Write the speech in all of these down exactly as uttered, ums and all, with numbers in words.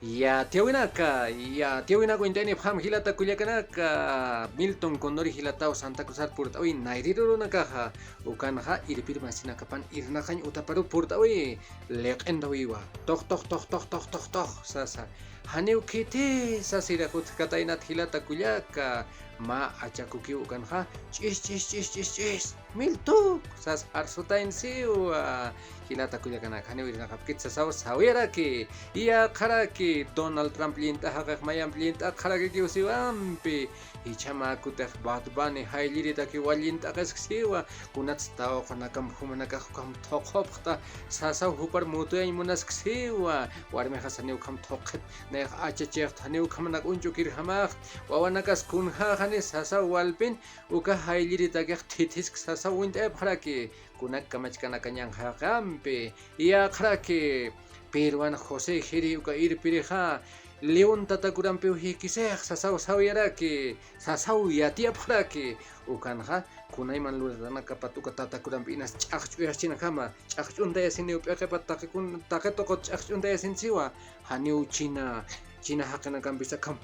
Yatiyäwinaka, yatiyäwinaka uñt'ayanipxam jilata kullakanaka, Milton Condori jilataw Santa Cruzar purt'awi nayrir urunakaxa, ukanxa irpir masinakapan irnaqañ utaparu purt'awi, liq'intawiwa, toq, toq, toq, toq, toq, toq, toq, sasa. Janiw khiti, sasiraq utjkataynat jilata kullaka, mä achakukiw ukanxa, ch'is, ch'is, ch'is, ch'is, ch'is. Miltuk, sas arsutayn siwa. Jilata kullakanak, janiw irnaqapkit sasaw sawiyaraki. Yäqharaki, Donald Trump llint'a jaqix mayamp llint'aqxarakikiw siwampi. Jichha mä kutix Bad Bunny jaylliritakiw wal llint'aqisk siwa. Kunats tawqunakam jumanakax ukham thuqhupxta. Sasaw jupar mutuyañ munask siwa. Warmixas janiw ukham thuqhit. Nayax achachixta janiw ukhamanak uñch'ukirjamaxt. Wawanakas kunjäxani sasaw walpin. Uka jaylliritakix thithisk sasaw uñt'ayapxaraki, kunak kamachkanaka ñanqha jaqimpi, yäqharaki, Peruan José Jiri uka irpirixa, León tatakurampiw jikisix sasaw sawiyaraki, sasaw yatiyapxaraki, ukanxa, kunayman luratanakapat uka tatakurampi inas ch'axch'uyaschinkama, ch'axch'untayasiniw p'iqipat taqikun, taqi tuqut ch'axch'untayasin siwa, janiw china, china jaqinakampis akham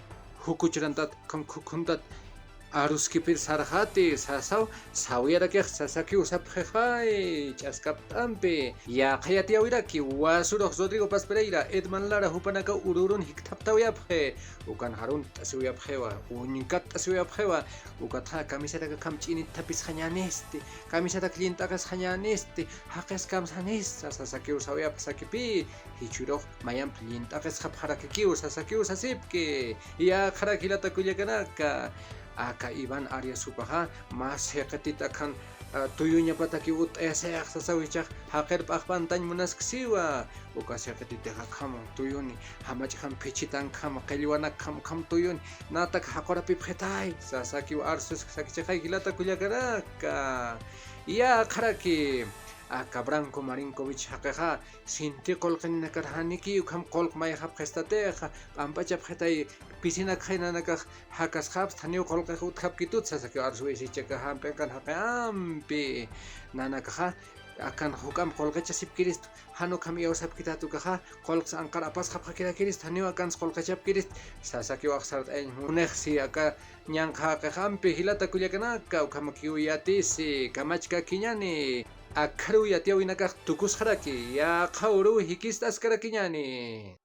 jukuchrantat, akham khukhuntat, aruskipir sarxati, sasaw, sawiyarakix sasakiw sapxixay, ch'askapt'ampi, yäqha yatiyäwiraki, wasurux Rodrigo Paz Pereira, Edman Lara jupanakaw ururun jikthaptawayapxi, ukan jarunt'asiwayapxiwa, uñkatt'asiwayapxiwa, ukatxa kamisarak akham ch'init thapisxañänisti, kamisarak llint'aqisxañänist, jaqis kamsanist, sasakiw sawayapxi sakipï, jichhürux mayamp llint'aqisxapxarakikiw sasakiw sasipki. Yäqharak jilata kullakanaka, aka Iván Arias jupaxa, mä siqitit akhan, a, tuyuñapatakiw utt'ayasix sasaw jichhax jaqir p'axpantañ munask siwa. Uka siqititix akham tuyuni, jamach'jam phichhitankham, qillwanakkham, akham tuyuni, natak jaqurapipxitay, sasakiw arsusk sakichixay jilata kullakanaka. Yäqharaki, aka Branko Marinkovic jaqixa, sinti qullqininakar janiki ukham qullq mayxapxistatixa, p'amp'achapxitay, pisinakxay nanakax jakasxapxta, janiw qullqix utjapkitut, sasakiw arsuwayasichaka jamp'inqan jaqi ampi, nanakaxa, akan juk'amp qullqichasipkirist, jan ukham iyawsapkitat ukaxa, qullqs anqar apasxapxakirakirist, janiw akans qullqichapkirist, sasakiw axsart'ayañ munixsi aka ñanqha jaqix ampi jilata kullakanaka, ukhamakiw yatisi, kamachkakiñäni, akharuw yatiyäwinakax tukusxaraki, yäqha uruw jikist'askarakiñäni.